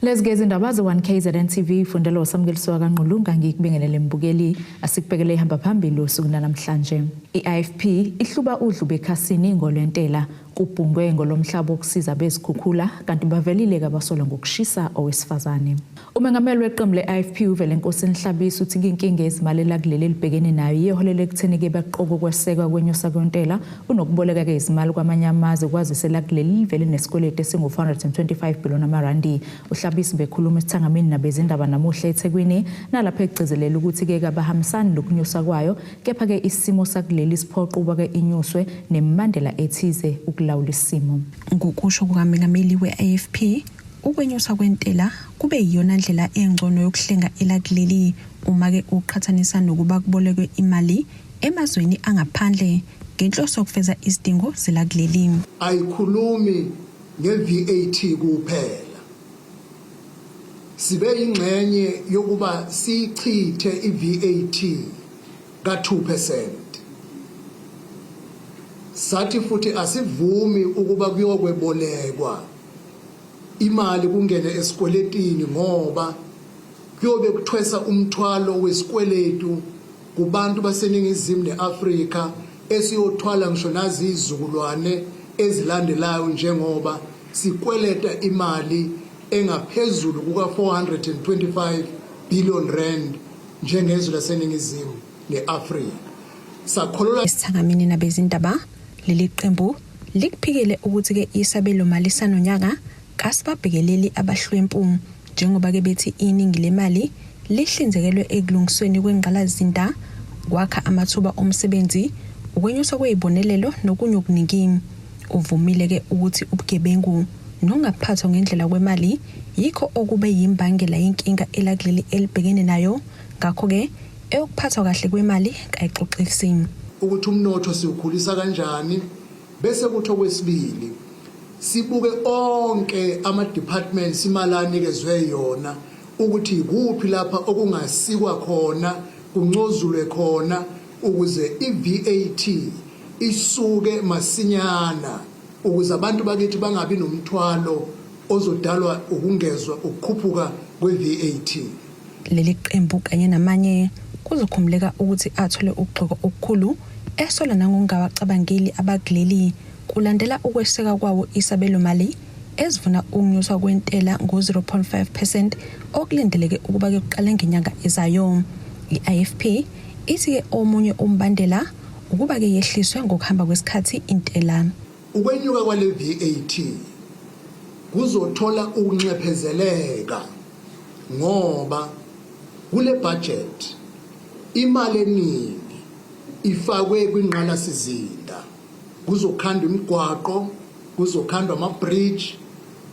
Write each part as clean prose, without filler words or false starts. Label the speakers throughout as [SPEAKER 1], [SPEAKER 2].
[SPEAKER 1] Lezi ke izindaba ze-1 KZN TV fundelwa uSamukelisiwa kaNgqulunga ngikubingelele mbukeli asikubhekele ihamba phambili usuku namhlanje. I-IFP ihluba udlu bekhasini ngolwentela kubhungwe ngolomhlaba wokusiza bezikhukhula kanti bavelile kabasolwa ngokushisa owesifazane. Umengameli weqembu le-IFP uVelenkosini Hlabisa uthi inkinga yezimali elakuleli elibhekene nayo iyoholela ekutheni-ke baqoke ukwesekwa kwenyusa kwentela unokuboleka-ke izimali kwamanye amazwe kwazise lakuleli livele nesikweletu esingu-425 billion amarandi. UHlabisa ubekhuluma esithangamini nabezindaba namuhla eThekwini nalapho egcizelela ukuthi-ke kabahambisani nokunyusa kwayo kepha-ke isimo sakuleli siphoqa ukuba-ke inyuswe nemibandela ethize ukulawula isimo.
[SPEAKER 2] Ngokusho kukamengameli we-IFP, Ukwenyuswa kwentela kube yiyona ndlela engcono yokuhlenga elakuleli uma-ke uqhathanisa nokuba kubolekwe imali emazweni angaphandle ngenhloso yokufeza izidingo zelakuleli.
[SPEAKER 3] Ayikhulumi nge-VAT kuphela. Sibe yingxenye yokuba siyichithe i-VAT ka-2 percent. Sathi futhi asivumi ukuba kuyokwebolekwa imali kungene esikweletini ngoba kuyobe kuthwesa umthwalo wesikweletu kubantu baseNingizimu ne-Afrika esiyothwala ngisho nazizukulwane ezilandelayo njengoba sikweleta imali engaphezulu kuka-425 billion rand njengezwe laseNingizimu ne-Afrika. Sakholelwa
[SPEAKER 2] Esithangamini nabezindaba, leli qembu likuphikile ukuthi-ke isabelomali sanonyaka kasibabhekeleli abahlwempu njengoba-ke bethi iningi lemali lihlinzekelwe ekulungisweni kwengqalasizinda, kwakha amathuba omsebenzi, ukwenyuswa kwezibonelelo nokunye okuningi. Uvumile-ke ukuthi ubugebengu nokungaphathwa ngendlela kwemali yikho okube yimbangela yenkinga elakuleli elibhekene nayo, ngakho-ke Eyokuphathwa kahle kwemali kayixoxisi.
[SPEAKER 3] Ukuthi umnotho siwukhulisa kanjani bese kuthi okwesibili sibuke onke ama-departments imali anikezwe yona ukuthi ikuphi lapha okungasikwa khona kuncozulwe khona ukuze i-VAT isuke masinyana ukuze abantu bakithi bangabi nomthwalo ozodalwa ukungezwa ukukhuphuka kwe-VAT.
[SPEAKER 2] Leli qembu kanye namanye kuzokhumbuleka ukuthi athole ukugxekwa okukhulu esolwa nangokungawacabangeli abakuleli kulandela ukweseka kwawo isabelomali esivuna ukunyuswa kwentela ngo-0.5 percent okulindeleke ukuba kuqale ngenyanga ezayo. I-IFP ithi-ke omunye umbandela ukuba-ke yehliswe ngokuhamba kwesikhathi intela.
[SPEAKER 3] Ukwenyuka kwale VAT kuzothola ukunxephezeleka ngoba kule budget imali eningi ifakwe kwingqalasizinda kuzokhandwa imigwaqo kuzokhandwa ama-bridge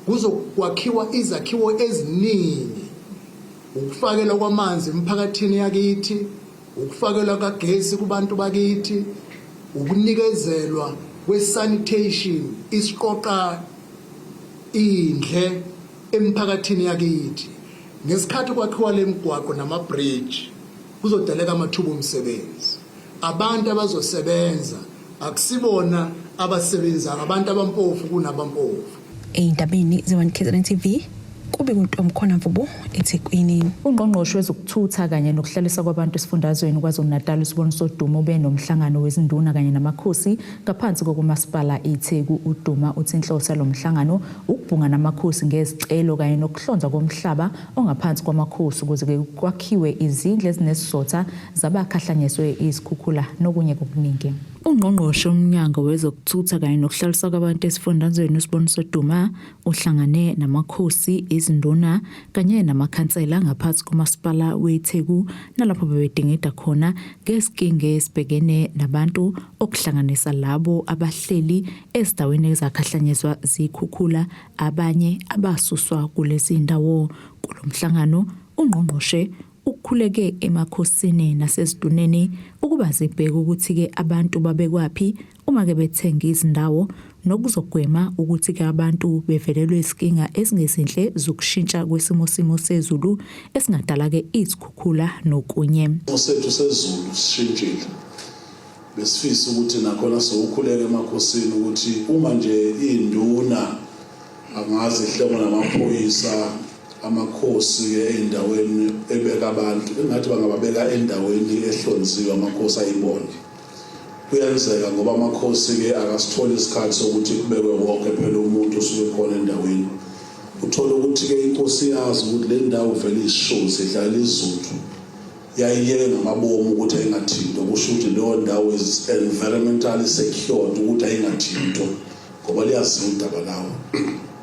[SPEAKER 3] kuzokwakhiwa izakhiwo eziningi ukufakelwa kwamanzi emphakathini yakithi ukufakelwa kagesi kubantu bakithi ukunikezelwa kwe-sanitation isiqoqa indle Emiphakathini yakithi, ngesikhathi kwakhiwa le migwaqo namabhriji, kuzodaleka amathuba omsebenzi. Abantu abazosebenza akusibona abasebenzayo, abantu abampofu kunabampofu.
[SPEAKER 2] Ey'ndabeni ze-1 KZN TV, kube kuNtomkhona Mvubu eThekwini.
[SPEAKER 1] Ungqongqoshe wezokuthutha kanye nokuhlaliswa kwabantu esifundazweni KwaZulu-Natal uSiboniso Duma ube nomhlangano wezinduna kanye namakhosi ngaphansi kokumasipala iTheku. UDuma uthi inhloso yalo mhlangano ukubhunga namakhosi ngezicelo kanye nokuhlonzwa komhlaba ongaphansi kwamakhosi ukuze kwakhiwe izindlu ezinesizotha zabakhahlanyezwe izikhukhula nokunye kokuningi. Ungqongqoshe womnyango wezokuthutha kanye nokuhlaliswa kwabantu esifundazweni uSiboniso Duma uhlangane namakhosi, izinduna kanye namakhansela ngaphansi komasipala weTheku nalapho bebedingida khona ngezinkinga ezibhekene nabantu okuhlanganisa labo abahleli ezindaweni ezakhahlanyezwa zikhukhula abanye abasuswa kulezi ndawo. Kulo mhlangano ungqongqoshe ukhuleke emakhosini naseziduneni ukuba zibheke ukuthi-ke abantu babekwaphi uma-ke bethenga izindawo nokuzogwema ukuthi-ke abantu bevelelwe izinkinga ezingezinhle zokushintsha kwesimo simo sezulu esingadala-ke izikhukhula nokunye.
[SPEAKER 4] Isimo sethu sezulu sishintshile. Besifisa ukuthi nakhona sowukhuleka emakhosini ukuthi uma nje induna angazi ihlobo namaphoyisa Amakhosi-ke ey'ndaweni ebeka abantu engathi bangababeka endaweni ehlonziwe amakhosi ayibone. Kuyenzeka ngoba amakhosi-ke akasitholi isikhathi sokuthi kubekwe wonke phela umuntu osuke khona endaweni. Uthole ukuthi-ke inkosi yazi ukuthi le ndawo vele isishozi idlala izulu. Yayiyeke ngamabomu ukuthi ayingathintwa, kusho ukuthi leyo ndawo is environmentally secured ukuthi ayingathintwa ngoba liyaziwa udaba lawo.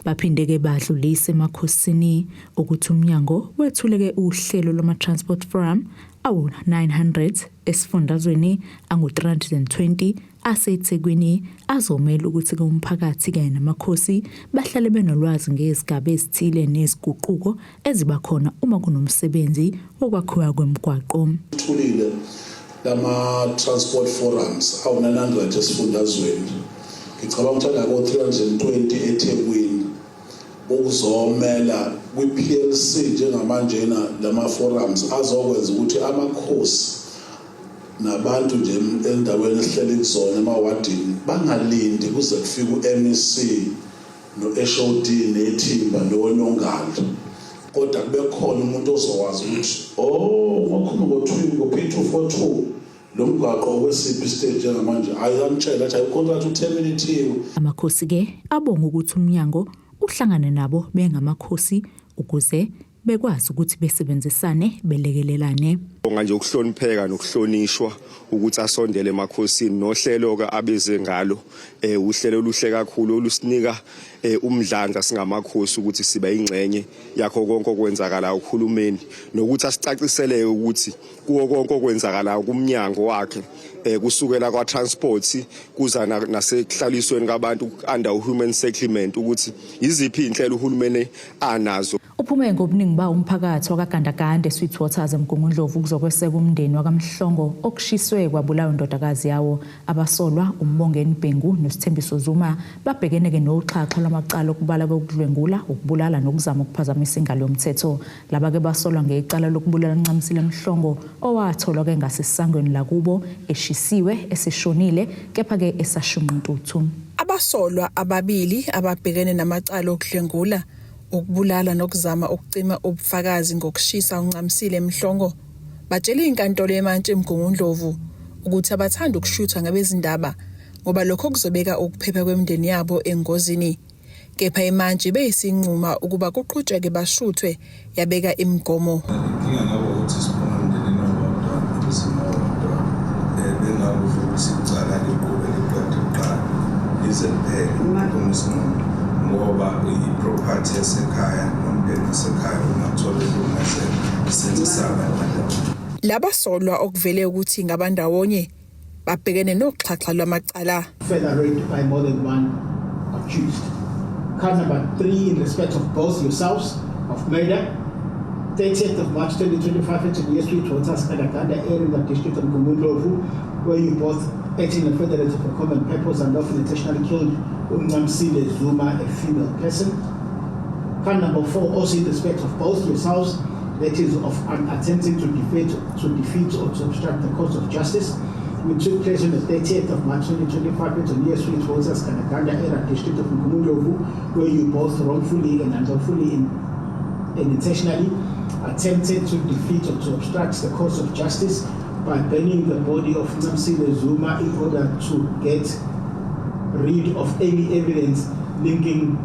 [SPEAKER 1] Baphinde-ke badlulise emakhosini ukuthi umnyango wethule-ke uhlelo lwama-transport forum awu-900 esifundazweni, angu-320 aseThekwini azomela ukuthi-ke umphakathi kanye namakhosi bahlale benolwazi ngezigaba ezithile neziguquko eziba khona uma kunomsebenzi wokwakhiwa kwemigwaqo.
[SPEAKER 4] Thulile lama-transport forums awu-900 esifundazweni, ngicabanga ukuthi anako-320 eThekwini ukuzomela kwi-PLC. Njengamanjena lama-forums azokwenza ukuthi amakhosi nabantu nje endaweni esihleli kuzona emawadini bangalindi kuze kufike u-MEC no-HOD nethimba nonongalo, kodwa kube khona umuntu ozokwazi ukuthi, oh, wakhuluma ngo-P242 lo mgwaqo okwesiphi stage njengamanje, hayi, amtshela athi ayi, contract uterminathiwe.
[SPEAKER 1] Amakhosi-ke abonga ukuthi umnyango uhlangane nabo bengamakhosi ukuze bekwazi ukuthi besebenzisane belekelelane.
[SPEAKER 5] Bonga nje ukuhlonipheka nokuhlonishwa ukuthi asondele emakhosini nohlelo ke abeze ngalo, uhlelo oluhle kakhulu olusinika umdlandla singamakhosi ukuthi siba ingxenye yakho konke okwenzakala uhulumeni, nokuthi asicacisele ukuthi kuwo konke okwenzakala kumnyango wakhe, kusukela kwa transport kuza nasekuhlalisweni kwabantu under human settlement, ukuthi iziphi inhlelo uhulumeni anazo.
[SPEAKER 1] Uphume ngobuningi bawo umphakathi wakaGandaganda eSweetwaters eMgungundlovu ukuzokweseka umndeni wakaMhlongo okushiswe kwabulawa indodakazi yawo. Abasolwa uMbongeni Bhengu noSithembiso Zuma babhekene-ke noxhaxha lwamacala okubala kokudlwengula, ukubulala nokuzama ukuphazamisa ingalo yomthetho. Laba-ke basolwa ngecala lokubulala Ncamisile Mhlongo owatholwa-ke ngasesangweni lakubo eshisiwe eseshonile kepha-ke esashunqa intuthu.
[SPEAKER 2] Abasolwa ababili ababhekene namacala okudlwengula, ukubulala nokuzama ukucima ubufakazi ngokushisa uNcamisile Mhlongo batshela inkantolo yemantshi eMgungundlovu ukuthi abathanda ukushuthwa ngabezindaba ngoba lokho kuzobeka ukuphepha kwemindeni yabo engozini. Kepha imantshi beyisinquma ukuba kuqhutsheke bashuthwe, yabeka imigomo.
[SPEAKER 6] Inkinga ngabo ukuthi siphuma emndenini owodwa, emzini owodwa, bengakusho ukuthi icala liqhube liqede kuqala lize liphele kuphume isinqumo, ngoba i-property yasekhaya nomndeni wasekhaya ungathola ukuhlukumezeka senze saba.
[SPEAKER 2] Labasolwa okuvele ukuthi ngabandawonye babhekene noxhaxha lwamacala.
[SPEAKER 3] Further raped by more than one accused. Count number three in respect of both yourselves of murder, 30th of March 2025 at the Sweetwaters, Kandakanda area in the district of Mgungundlovu, where you both acting in furtherance of a common purpose and often intentionally killed Umnamsile Zuma, a female person. Count number four, also in respect of both yourselves, that is of an attempting to defeat or to obstruct the course of justice, which took place on the 30th of March 2025 at the Sweetwaters, Kandakanda area, district of Mgungundlovu, where you both wrongfully and unlawfully and intentionally attempted to defeat or to obstruct the course of justice by burning the body of Ncamsile Zuma in order to get rid of any evidence linking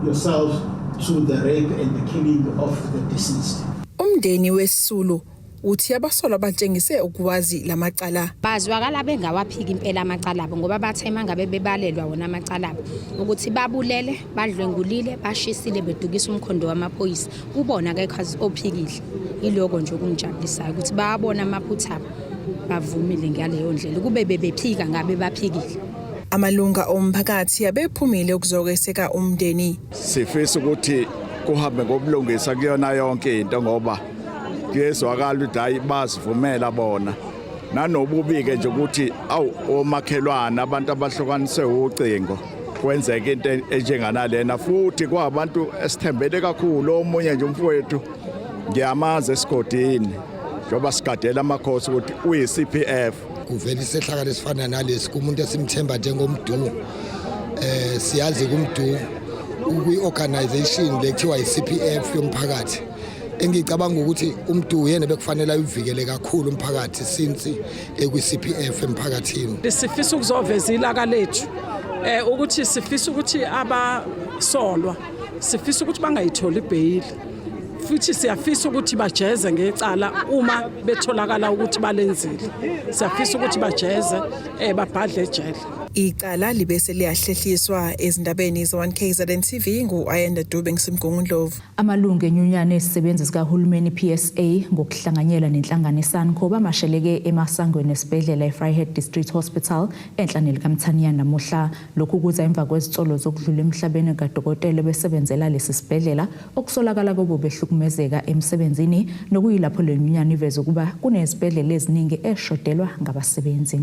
[SPEAKER 3] yourselves to the rape and the killing of the deceased.
[SPEAKER 2] Umndeni wesisulu uthi abasolwa batshengise ukwazi lamacala.
[SPEAKER 7] Bazwakala bengawaphiki impela amacala abo ngoba bathe mangabe bebalelwa wona amacala abo ukuthi babulele, badlwengulile, bashisile, bedukisa umkhondo wamaphoyisa. Ubona akekho ophikile. Yiloko nje okungijabulisayo ukuthi bayabona amaphutha abo, bavumile ngaleyo ndlela. Kube bebephika ngabe baphikile.
[SPEAKER 2] Amalunga omphakathi abephumile ukuzokweseka umndeni.
[SPEAKER 8] Sifisa ukuthi kuhambe ngobulungisa kuyona yonke into, ngoba kuyezwakala ukuthi hayi, bazivumela bona nanobubi-ke nje ukuthi awu, omakhelwane, abantu abahlukaniswe ucingo, kwenzeka into enjenganalena, futhi kwabantu esithembele kakhulu. Omunye nje umfowethu ngiyamazi esigodini njengoba sigadela amakhosi ukuthi uyi-CPF.
[SPEAKER 9] Kuvela isehlakalo esifana nalesi kumuntu esimthemba njengoMdu. Siyazi kuMdu Ukwi-organization le kuthiwa i-CPF yomphakathi, engicabanga ukuthi uMdu yena bekufanele ayivikele kakhulu umphakathi since ekwi-CPF emphakathini.
[SPEAKER 10] Sifisa ukuzoveza ilaka lethu ukuthi sifisa ukuthi abasolwa, sifisa ukuthi bangayitholi ibheyili, futhi siyafisa ukuthi bajeze ngecala uma betholakala ukuthi balenzile. Siyafisa ukuthi bajeze, babhadle ejele.
[SPEAKER 11] Icala libe seliyahlehliswa. Ezindabeni ze-1 KZN TV, ngu-Ayanda Dube, ngiseMgungundlovu.
[SPEAKER 1] Amalungu enyunyana ezisebenzi zikahulumeni PSA ngokuhlanganyela nenhlangano iSANCO bamasheleke emasangweni esibhedlela eVryheid District Hospital enhla nelikaMthaniya namuhla. Lokhu kuza emva kwezinsolo zokudlula emhlabeni kadokotela besebenzela lesi sibhedlela okusolakala kubo behlukumezeka emsebenzini, nokuyilapho le nyunyana iveze ukuba kunezibhedlela eziningi eshodelwa ngabasebenzi.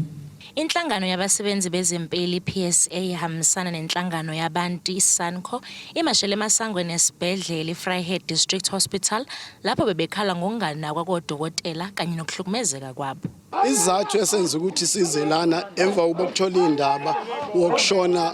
[SPEAKER 12] Inhlangano yabasebenzi bezempilo iPSA ihambisana nenhlangano yabantu iSANCO imashele emasangweni esibhedlela iVryheid District Hospital lapho bebekhala ngokunganakwa kodokotela kanye nokuhlukumezeka kwabo.
[SPEAKER 13] Isizathu esenza ukuthi size lana emva kokuba kuthola indaba wokushona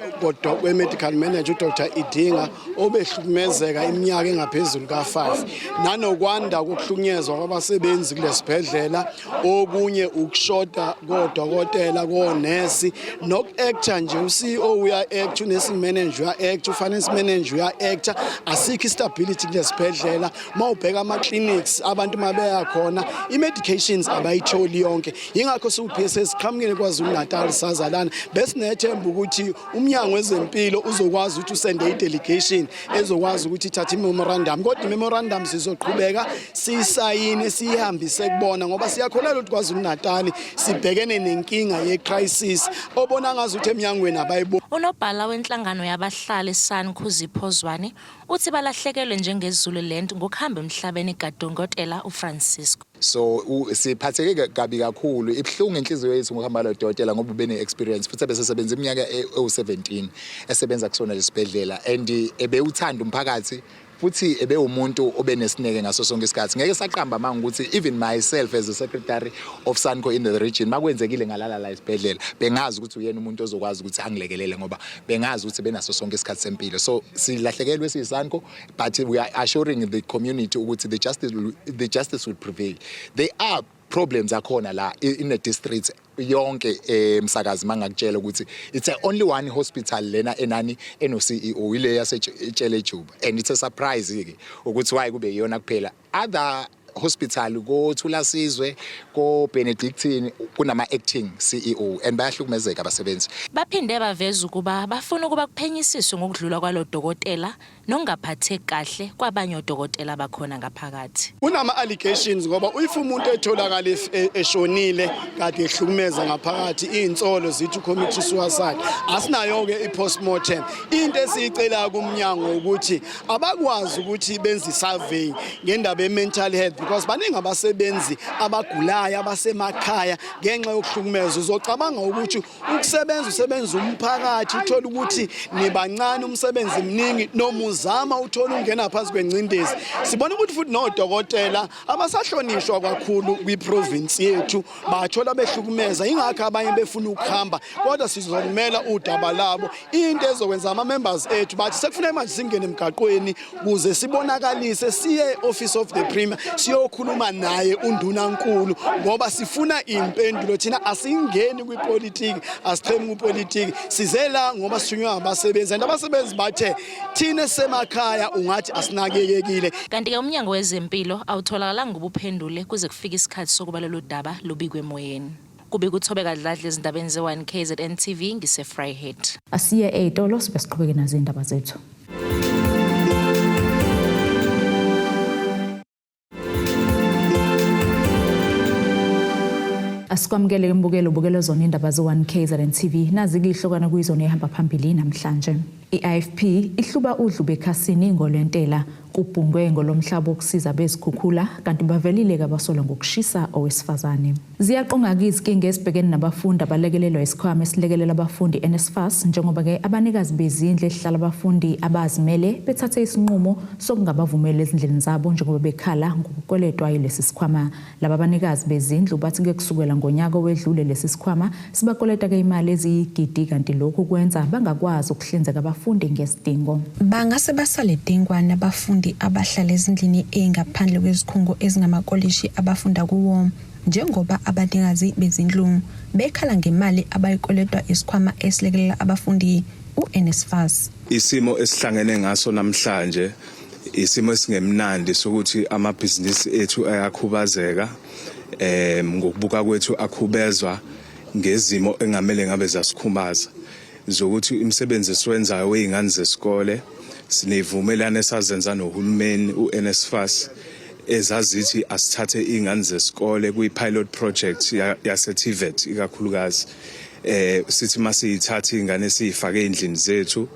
[SPEAKER 13] kwe-medical manager uDr Idinga obehlukumezeka iminyaka engaphezulu ka-5, nanokwanda kokuhlukunyezwa kwabasebenzi kulesibhedlela, okunye ukushoda kodokotela, konesi, noku-acta nje. U-CEO uya-act, u-nursing manager uya-act, u-finance manager uya-acta. Asikho i-stability kulesibhedlela. Uma ubheka ama-clinics, abantu uma beya khona i-medications abayitholi yonke. Yingakho siwu-PSA siqhamukile KwaZulu Natal sazalana. Besinethemba ukuthi umnyango wezempilo uzokwazi ukuthi usende i-delegation ezokwazi ukuthi ithathe i-memorandum, kodwa i-memorandum sizoqhubeka siyisayine, siyihambise kubona, ngoba siyakholelwa ukuthi KwaZulu Natal sibhekene nenkinga ye-crisis obona ngazi ukuthi emnyangweni abayiboni.
[SPEAKER 12] Unobhala wenhlangano yabahlali SANCO Zipho Zwane uthi balahlekelwe njengeZululand ngokuhamba emhlabeni kadokotela uFrancisco.
[SPEAKER 14] So siphatheke kabi kakhulu, ibuhlungu inhliziyo yethu ngokuhamba lo dokotela, ngoba ube ne-experience futhi ebesesebenza iminyaka ewu-17 esebenza kusona lesibhedlela, and ebewuthanda umphakathi futhi ebewumuntu obenesineke ngaso sonke isikhathi. Ngeke saqamba manga ukuthi even myself as a secretary of SANCO in the region, makwenzekile ngalala la esibhedlela, bengazi ukuthi uyena umuntu ozokwazi ukuthi angilekelele, ngoba bengazi ukuthi benaso sonke isikhathi sempilo. So silahlekelwe siyiSANCO, but we are assuring the community ukuthi the justice will prevail. There are problems akhona la in the district yonke. Emsakazi, mangakutshela ukuthi it's a only one hospital lena enani eno CEO, ile yaseTshelejuba, and it's a surprise ke ukuthi why kube iyona kuphela. Other hospital ko Thulasizwe, ko Benedictine, kunama acting CEO and bayahlukumezeka abasebenzi.
[SPEAKER 12] Baphinde baveza ukuba bafuna ukuba kuphenyisiswe ngokudlula kwalo dokotela nokungaphatheki kahle kwabanye odokotela bakhona ngaphakathi.
[SPEAKER 13] Kunama-allegations, ngoba if umuntu etholakala eshonile kade ehlukumeza ngaphakathi, iy'nsolo zithi ucommit suicide. Asinayo-ke i-postmortem. Into esiyicela kumnyango ukuthi abakwazi ukuthi benze i-survey ngendaba ye-mental health, because baningi abasebenzi abagulayo abasemakhaya ngenxa yokuhlukumeza. Uzocabanga ukuthi ukusebenza usebenza umphakathi, uthole ukuthi nibancane, umsebenzi mningi, noma uzama uthole ungena phansi kwengcindezi. Sibona ukuthi futhi nodokotela abasahlonishwa kakhulu kwiprovince yethu, bathola behlukumeza, ingakho abanye befuna ukuhamba, kodwa sizokumela udaba labo. Into ezokwenza ama-members ethu bathi sekufuneka manje singene emgaqweni kuze sibonakalise, siye office of the premier, siyokhuluma naye undunankulu, ngoba sifuna impendulo. Thina asingeni kwipolitiki, asichemi kwipolitiki. Size la ngoba sithunywe abasebenzi, and abasebenzi bathe thina semakhaya ungathi asinakekekile.
[SPEAKER 12] Kanti-ke umnyango wezempilo awutholakalanga ubuphendule kuze kufike isikhathi sokuba lolu daba lubikwe emoyeni. Kube kuThobeka Dladla ezindabeni ze-1 KZN TV, ngise-Vryheid.
[SPEAKER 1] Asiye ey'tolo, sibe siqhubeke nazo iy'ndaba zethu. Asikwamukele imbukelo, ubukelo zona indaba ze-1 KZN TV. Nazi-ke ihlokwana kuyizona ehamba phambili namhlanje. I-IFP ihluba udlu bekhasini ngolwentela. Kubhungwe ngolomhlaba wokusiza bezikhukhula kanti bavelile-ke abasolwa ngokushisa owesifazane. Ziyaqonga-ke izinkinga ezibhekene nabafundi abalekelelwa isikhwama esilekelela abafundi NSFAS njengoba-ke abanikazi bezindlu ezihlala abafundi abazimele bethathe isinqumo sokungabavumeli ezindlini zabo njengoba bekhala ngokukweletwa yilesi sikhwama. Laba banikazi bezindlu bathi-ke kusukela ngonyaka owedlule lesi sikhwama sibakweleta-ke imali eziyigidi kanti lokhu kwenza bangakwazi ukuhlinzeka abafundi ngesidingo.
[SPEAKER 2] Bangase basale dengwane abafundi abahlala ezindlini ezingaphandle kwezikhungo ezingamakolishi abafunda kuwo njengoba abanikazi bezindlu bekhala ngemali abayikweletwa isikhwama esilekelela abafundi uNSFAS.
[SPEAKER 6] Isimo esihlangene ngaso namhlanje isimo esingemnandi sokuthi amabhizinisi ethu ayakhubazeka ngokubuka kwethu akhubezwa ngezimo engamele ngabe zasikhubaza zokuthi imisebenzi esiwenzayo wey'ngane zesikole sinevumelano esazenza nohulumeni uNSFAS ezazithi asithathe iy'ngane zesikole kwi-pilot project yase-TVET ikakhulukazi sithi masiyithatha iy'ngane siyifake ey'ndlini zethu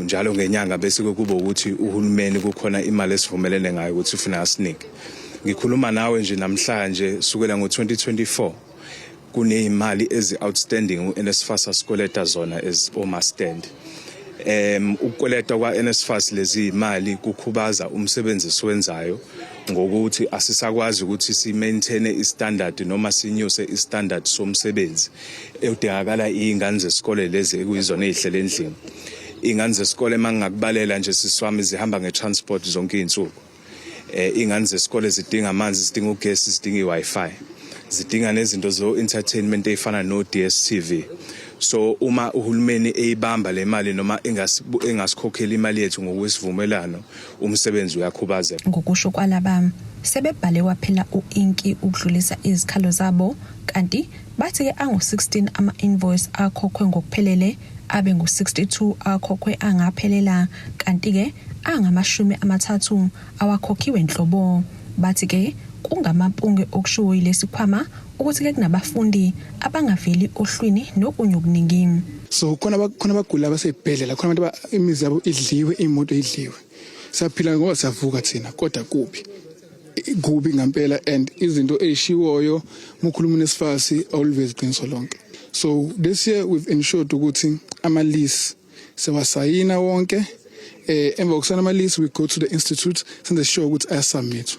[SPEAKER 6] njalo ngenyanga bese kuba ukuthi uhulumeni kukhona imali esivumelene ngayo ukuthi ufuna asinike. Ngikhuluma nawe nje namhlanje sukela ngo-2024 kuneyimali ezi-outstanding u-NSFAS asikweleta zona as omastand. Ukukweleta kwa-NSFAS lezi imali kukhubaza umsebenzi esiwenzayo ngokuthi asisakwazi ukuthi si-maintain i-standard noma sinyuse i-standard somsebenzi edingakala iy'ngane zesikole lezi ekuyizona ey'hlele endlini. Iy'ngane zesikole uma ngingakubalela nje siswami zihamba nge-transport zonke iy'nsuku. Iy'ngane zesikole zidinga amanzi, zidinga ugesi, zidinga i-Wi-Fi, zidinga nezinto zo-entertainment ey'fana no-DStv. So uma uhulumeni eyibamba le mali noma engasikhokheli imali yethu ngokwesivumelwano, umsebenzi uyakhubazeka.
[SPEAKER 2] Ngokusho kwalaba sebebhale waphela u-inki ukudlulisa izikhalo zabo kanti bathi-ke angu-16 ama-invoice akhokhwe ngokuphelele abe ngu-62 akhokhwe angaphelela kanti-ke angama-30 awakhokhiwe nhlobo. Bathi-ke kungamampunge okushiwo yilesikhwama ukuthi-ke kunabafundi abangaveli ohlwini nokunye okuningi.
[SPEAKER 15] So khona abagula abasey'bhedlela, khona abantu imizi yabo idliwe, iy'moto idliwe. Siyaphila ngoba siyavuka thina, kodwa kubi kubi ngempela and izinto ey'shiwoyo mukhuluma uNSFAS awulivezi iqiniso lonke. So this year we've ensured ukuthi ama-lease sewasayina wonke. Emva kokusayina ama-lease we go to the institute senze sure ukuthi ayasubmit.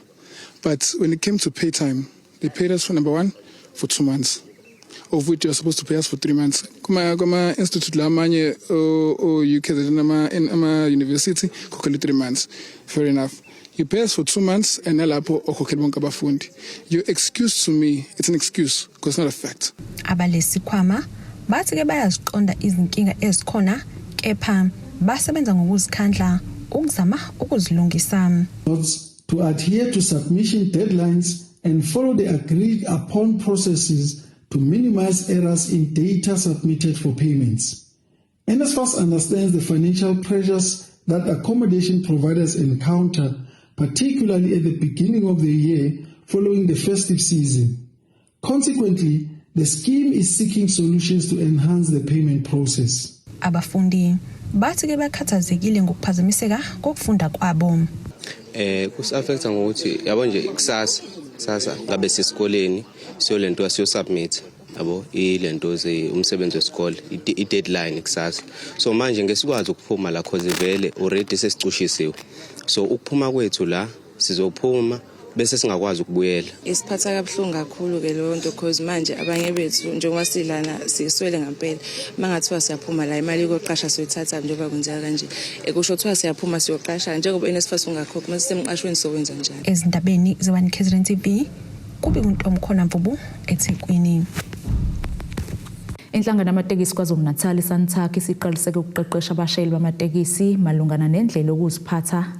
[SPEAKER 15] But when it came to pay time, they paid us for number one for 2 months, of which they were supposed to pay us for 3 months. Kuma institute lamanye o UKZN ama university khokhela 3 months. Fair enough. You pay us for 2 months and nalapho okhokhela bonke abafundi. Your excuse to me, it's an excuse because it's not a fact.
[SPEAKER 2] Abalesikhwama bathi ke bayaziqonda izinkinga ezikhona kepha basebenza ngokuzikhandla ukuzama ukuzilungisa.
[SPEAKER 16] To adhere to submission deadlines and follow the agreed upon processes to minimize errors in data submitted for payments. NSFAS understands the financial pressures that accommodation providers encounter, particularly at the beginning of the year following the festive season. Consequently, the scheme is seeking solutions to enhance the payment process.
[SPEAKER 2] Abafundi bathi ke bakhathazekile ngokuphazamiseka kokufunda kwabo.
[SPEAKER 17] Kusi-affecta ngokuthi yabo nje kusasa ngabe sesikoleni siyolento siyo-submit yabo ilento umsebenzi wesikole i-deadline kusasa. So manje ngesikwazi ukuphuma la cause vele already sesicushisiwe. So ukuphuma kwethu la sizophuma bese singakwazi ukubuyela.
[SPEAKER 18] Isiphatha kabuhlungu kakhulu ke leyo nto cause manje abanye bethu njengoba silana siswele ngempela. Mangathiwa siyaphuma la imali yokuqasha soyithatha njengoba kwenzeka kanje. Ekusho kuthiwa siyaphuma siyoqasha njengoba NSFAS ungakhokhi mase semqashweni sokwenza njani.
[SPEAKER 2] Ezindabeni ze-1 KZN TV kube uNtomkhona Mvubu eThekwini.
[SPEAKER 1] Inhlangano yamatekisi KwaZulu-Natal iSantac isiqaliseke ukuqeqesha abashayeli bamatekisi malungana nendlela yokuziphatha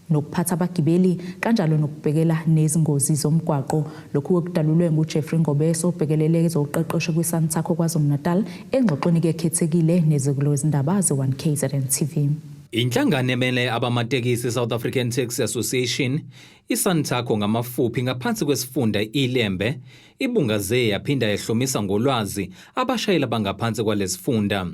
[SPEAKER 1] nokuphatha abagibeli kanjalo nokubhekela nezingozi zomgwaqo. Lokhu kudalulwe nguJeffrey Ngobeso obhekelele ezokuqeqesha kwiSantac KwaZulu-Natal engxoxweni ekhethekile nezikulo izindaba ze-1 KZN TV.
[SPEAKER 19] Inhlangano emele abamatekisi South African Taxi Association iSantaco ngamafuphi ngaphansi kwesifunda iLembe ibungaze yaphinda yahlomisa ngolwazi abashayeli abangaphansi kwalesifunda.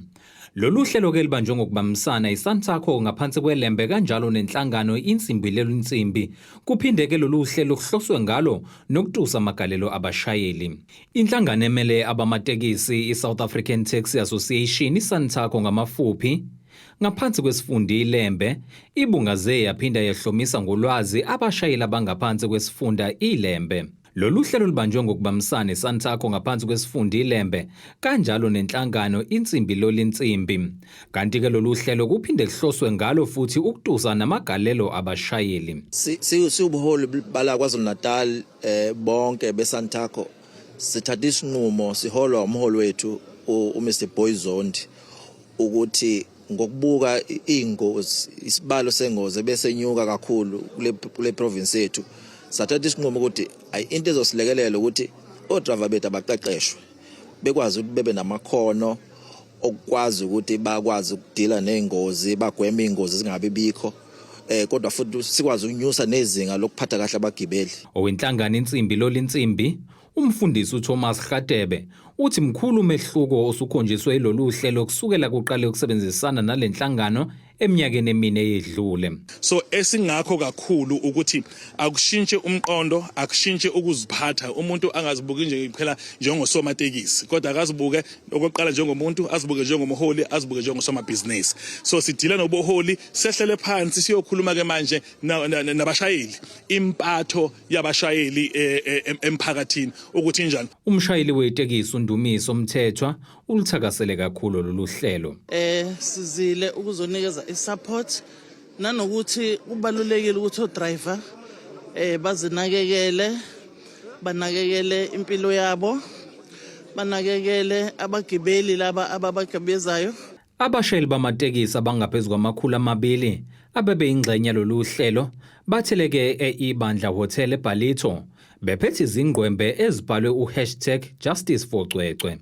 [SPEAKER 19] Lolu hlelo ke libanjwe ngokubambisana iSantaco ngaphansi kweLembe kanjalo nenhlangano Insimbi Lelunsimbi. Kuphinde ke lolu hlelo kuhloswe ngalo nokutusa amagalelo abashayeli. Inhlangano emele abamatekisi iSouth African Taxi Association iSantaco ngamafuphi ngaphansi kwesifunda iLembe ibungaze yaphinda yahlomisa ngolwazi abashayeli abangaphansi kwesifunda iLembe. Lolu hlelo lubanjwe ngokubambisana iSantaco ngaphansi kwesifunda iLembe kanjalo nenhlangano Insimbi Lolinsimbi. Kanti-ke lolu hlelo kuphinde kuhloswe ngalo futhi ukutusa namagalelo abashayeli.
[SPEAKER 20] Siwubuholi bala KwaZulu-Natal bonke beSantaco sithatha isinqumo siholwa umholi wethu uMr Boy Zondi ukuthi ngokubuka ingozi isibalo sengozi ebesenyuka kakhulu kule province yethu sathatha isinqumo ukuthi ayi into ezosilekelela ukuthi odriver bethu abaqeqeshwe bekwazi ukuthi bebe namakhono okukwazi ukuthi bakwazi ukudila nezingozi bagweme ingozi zingabi bikho kodwa futhi sikwazi ukunyusa nezinga lokuphatha kahle abagibeli.
[SPEAKER 19] Owenhlangano Insimbi Lolinsimbi umfundisi uThomas Kgatebe uthi mkhulu umehluko osukhonjiswe yilolu hlelo kusukela kuqale ukusebenzisana nalenhlangano eminyakeni emine eyedlule.
[SPEAKER 21] So esingakho kakhulu ukuthi akushintshe umqondo, akushintshe ukuziphatha. Umuntu angazibuki nje kuphela njengosomatekisi, kodwa akazibuke okokuqala njengomuntu, azibuke njengomholi, azibuke njengosomabhizinisi. So sidila nobuholi, sehlele phansi siyokhuluma ke manje nabashayeli, impatho yabashayeli emphakathini ukuthi injani.
[SPEAKER 19] Umshayeli wetekisi uNdumiso Mthethwa uluthakasele kakhulu lolu hlelo.
[SPEAKER 22] Sizile ukuzonikeza isupport nanokuthi kubalulekile ukuthi odriver bazinakekele, banakekele impilo yabo, banakekele abagibeli laba ababagibezayo.
[SPEAKER 19] Abashayeli bamatekisi abangaphezu kwama-200 abebeyingxenye yalolu hlelo batheleke e-Ibandla Hotel eBallito bephethe izingqwembe ezibhalwe u-hashtag Justice for Cwecwe.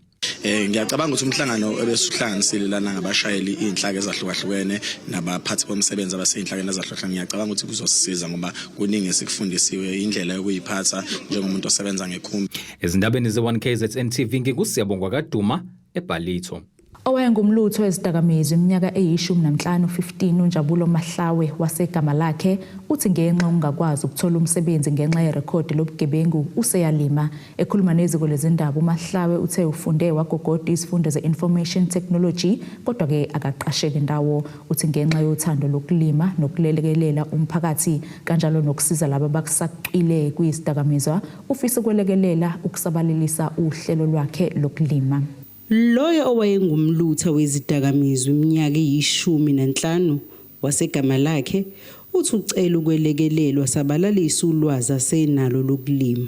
[SPEAKER 23] Ngiyacabanga ukuthi umhlangano ebesuhlanganisile lana ngabashayeli iy'nhlaka ezahlukahlukene nabaphathi bomsebenzi abasey'nhlakeni ezahlukahlukene, ngiyacabanga ukuthi kuzosisiza ngoba kuningi esikufundisiwe indlela yokuyiphatha njengomuntu osebenza ngekhumbi.
[SPEAKER 19] Ezindabeni ze-1KZN TV nginguSiyabonga Kaduma eBallito.
[SPEAKER 1] Owayengumlutho wezidakamizwa iminyaka eyi-15 15 uNjabulo Mahlawe wasegama lakhe uthi ngenxa yokungakwazi ukuthola umsebenzi ngenxa yerekhodi lobugebengu useyalima. Ekhuluma neziko lezindaba uMahlawe uthe ufunde wagogoda izifundo ze-Information Technology kodwa-ke akaqasheki ndawo. Uthi ngenxa yothando lokulima nokulelekelela umphakathi kanjalo nokusiza laba abakusacwile kwizidakamizwa ufisa ukwelekelela ukusabalalisa uhlelo lwakhe lokulima.
[SPEAKER 24] Loyo owayengumlutha wezidakamizwa iminyaka eyi-15 wasegama lakhe uthi ucela ukwelekelelwa sabalalisa ulwazi asenalo lokulima.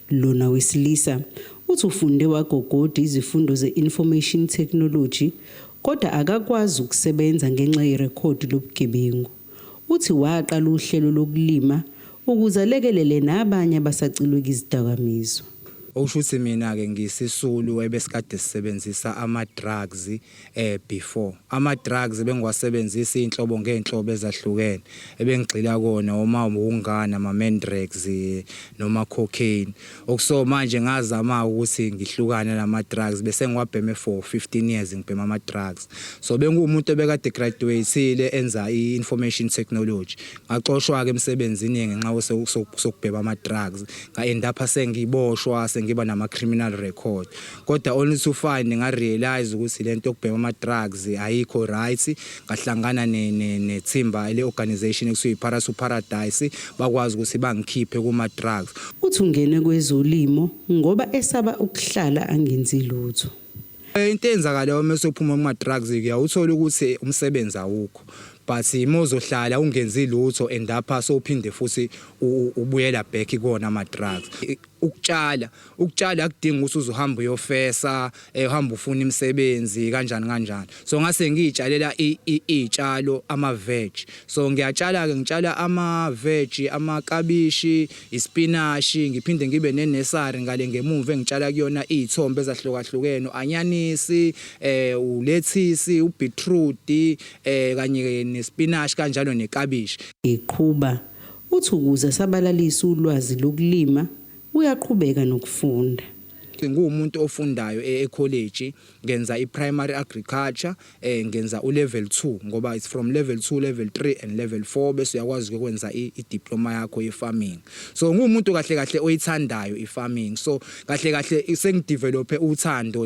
[SPEAKER 24] Lona wesilisa uthi ufunde wagogoda izifundo ze-Information Technology kodwa akakwazi ukusebenza ngenxa yerekhodi lobugebengu. Uthi waqala uhlelo lokulima ukuze alekelele nabanye abasacilwe kizidakamizwa.
[SPEAKER 25] Okusho ukuthi mina-ke ngisisulu ebesikade sisebenzisa ama-drugs before. Ama-drugs bengiwasebenzisa iy'nhlobo ngey'nhlobo ezahlukene. Ebengigxila kona oma wungana, ama-mandrax noma cocaine. Okuso manje ngazama ukuthi ngihlukane nama-drugs bese ngiwabheme for 15 years ngibhema ama-drugs. So benguwumuntu obekade graduate-ile enza i-information technology. Ngaxoshwa-ke emsebenzini ngenxa sokubhema ama-drugs. Nga-end up sengiboshwa sengiba nama-criminal record. Kodwa only to find nga-realize ukuthi lento yokubhema ama-drugs ayikho right. Ngahlangana nethimba le-organization ekuthiwa i-Parasu Paradise, bakwazi ukuthi bangikhiphe kuma-drugs.
[SPEAKER 24] Uthi ungene kwezolimo ngoba esaba ukuhlala angenzi lutho.
[SPEAKER 25] Into eyenzakalayo uma usuphuma kuma-drugs uyawuthola ukuthi umsebenzi awukho, but uma uzohlala ungenzi lutho end up sowuphinde futhi ubuyela back kuwona ama-drugs. Ukutshala, ukutshala akudingi ukuthi uze uhambe uyofesa, uhambe ufuna imisebenzi kanjani kanjani. So ngase ngiy'tshalela iy'tshalo ama-veg. So ngiyatshala-ke ngitshala ama-veg, amakabishi, ispinashi, ngiphinde ngibe ne-nursery ngale ngemumva engitshala kuyona iy'thombe ezahlukahlukene, u-anyanisi, ulethisi, ubhithrudi, kanye nespinashi kanjalo nekabishi.
[SPEAKER 24] Eqhuba uthi ukuze asabalalise ulwazi lokulima uyaqhubeka nokufunda.
[SPEAKER 25] Ngiwumuntu ofundayo e-college, ngenza i-primary agriculture, ngenza u-level 2 ngoba it's from level 2, level 3 and level 4, bese uyakwazi ukwenza i-diploma yakho ye-farming. So ngiwumuntu kahle kahle oyithandayo i-farming, so kahle kahle sengidevelope uthando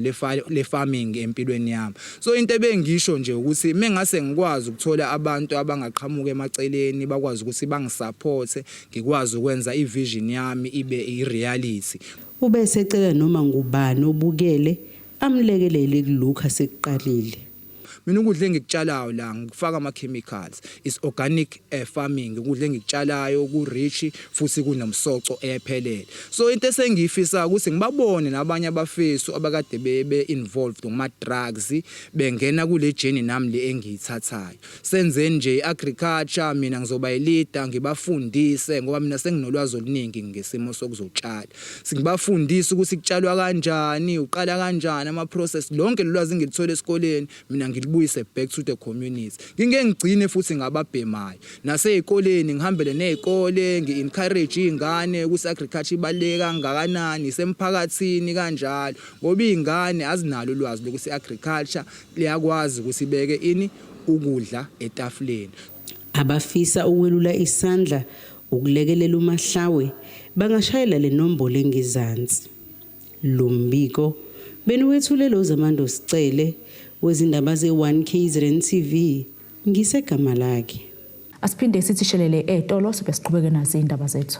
[SPEAKER 25] le-farming empilweni yami. So into ebengisho nje ukuthi mengase ngikwazi ukuthola abantu abangaqhamuka emaceleni, bakwazi ukuthi bangisupporte, ngikwazi ukwenza i-vision yami ibe i-reality.
[SPEAKER 24] Ube esecela noma ngubani obukele amlekelele kulokhu asekuqalile.
[SPEAKER 25] Mina ukudla engikutshalayo la ngikufaka ama-chemicals, is organic farming. Ukudla engikutshalayo ku-rich futhi kunomsoco ephelele. So into esengiyifisa ukuthi ngibabone nabanye abafesu abakade be-involved ngama-drugs bengena kule journey nami le engiyithathayo. Senzeni nje i-agriculture, mina ngizoba yi-leader, ngibafundise ngoba mina senginolwazi oluningi ngesimo sokuzotshala. Singibafundise ukuthi kutshalwa kanjani, uqala kanjani ama-process. Lonke lolwazi engilithola esikoleni mina ngilibuyise back to the community. Ngingeke ngigcine futhi ngababhemayo. Nasey'koleni ngihambele ney'kole, ngi-encourage iy'ngane ukuthi agriculture ibaluleke kangakanani, isemphakathini kanjalo. Ngoba iy'ngane azinalo ulwazi lokuthi i-agriculture liyakwazi ukuthi ibeke ini ukudla etafuleni.
[SPEAKER 24] Abafisa ukwelula isandla ukulekelela uMahlawe bangashayela le nombolo engezansi. Lo mbiko beniwethulelwa uZamando Sicele wezindaba ze-1 KZN TV ngisegama lakhe.
[SPEAKER 1] Asiphinde sithi shelele etolo sibe siqhubeke nazo izindaba zethu.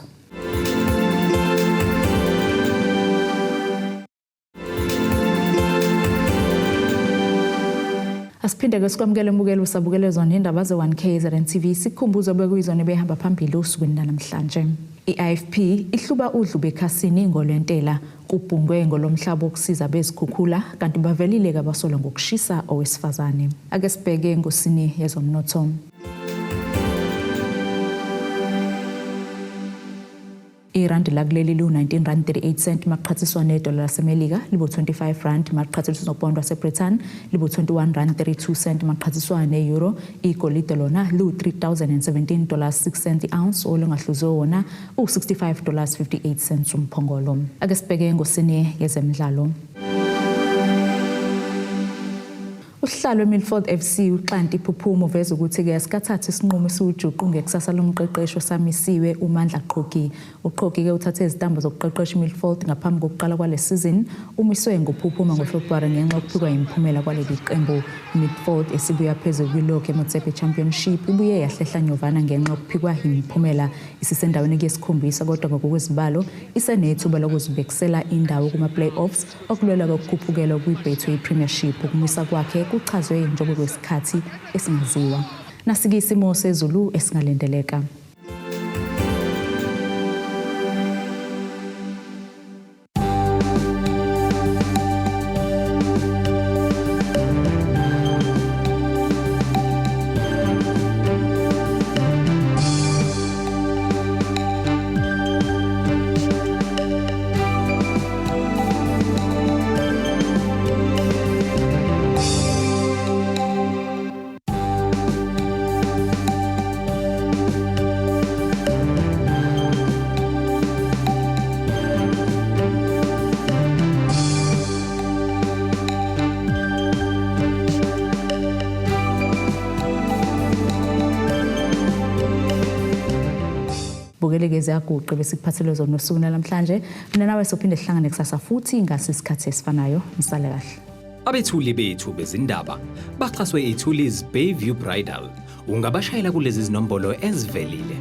[SPEAKER 1] Asiphinde ke sikwamukele mbukeli usabukele zona indaba ze-1 KZN TV, sikukhumbuzo bekuyizona ebehamba phambili osukwini lanamhlanje. I-IFP ihluba udlu bekhasini ngolwentela, kubhungwe ngolomhlaba wokusiza bezikhukhula, kanti bavelile ke abasolwa ngokushisa owesifazane. Ake sibheke engosini yezomnotho. Irandi lakuleli liwu-19 rand 38 cent makuqhathiswa nedola laseMelika, libu-25 rand makuqhathaniswa nopondo waseBritain, libu-21 rand 32 cent makuqhathiswa ne-euro. Igolide lona liwu-3017 dollars 6 cent i-ounce, olungahluziwe wona uwu-65 dollars 58 cents umphongolo. Ake sibheke engosini yezemidlalo. Usihlalo weMilford FC uXanti Phuphuma uveza ukuthi-ke asikathathi isinqumo esiwujuqu ngekusasa lomqeqeshi osamisiwe uMandla Qhogi. UQhogi-ke uthathe izitambo zokuqeqesha iMilford ngaphambi kokuqala kwale sizini. Umiswe nguPhuphuma ngoFebruwari ngenxa yokuphikwa yimiphumela kwaleli qembu. IMilford esibuya phezulu kwi-log yeMotsepe Championship ibuye yahlehla nyovana ngenxa yokuphikwa yimiphumela. Isisendaweni yesikhombisa kodwa ngokwezibalo isenethuba lokuzibekisela indawo kuma-playoffs okulwelwa kokukhuphukela kwi-Betway Premiership. Ukumisa kwakhe kuchazwe njengokwesikhathi esingaziwa. Nasike isimo sezulu esingalindeleka. Bukeleke ziyaguqe besikuphathele zona usuku namhlanje. Mina nawe sophinde sihlangane kusasa futhi ngasi isikhathi esifanayo. Nisale kahle.
[SPEAKER 19] Abethuli bethu bezindaba baxhaswe iThuli's Bayview Bridal. Ungabashayela kulezi zinombolo ezivelile.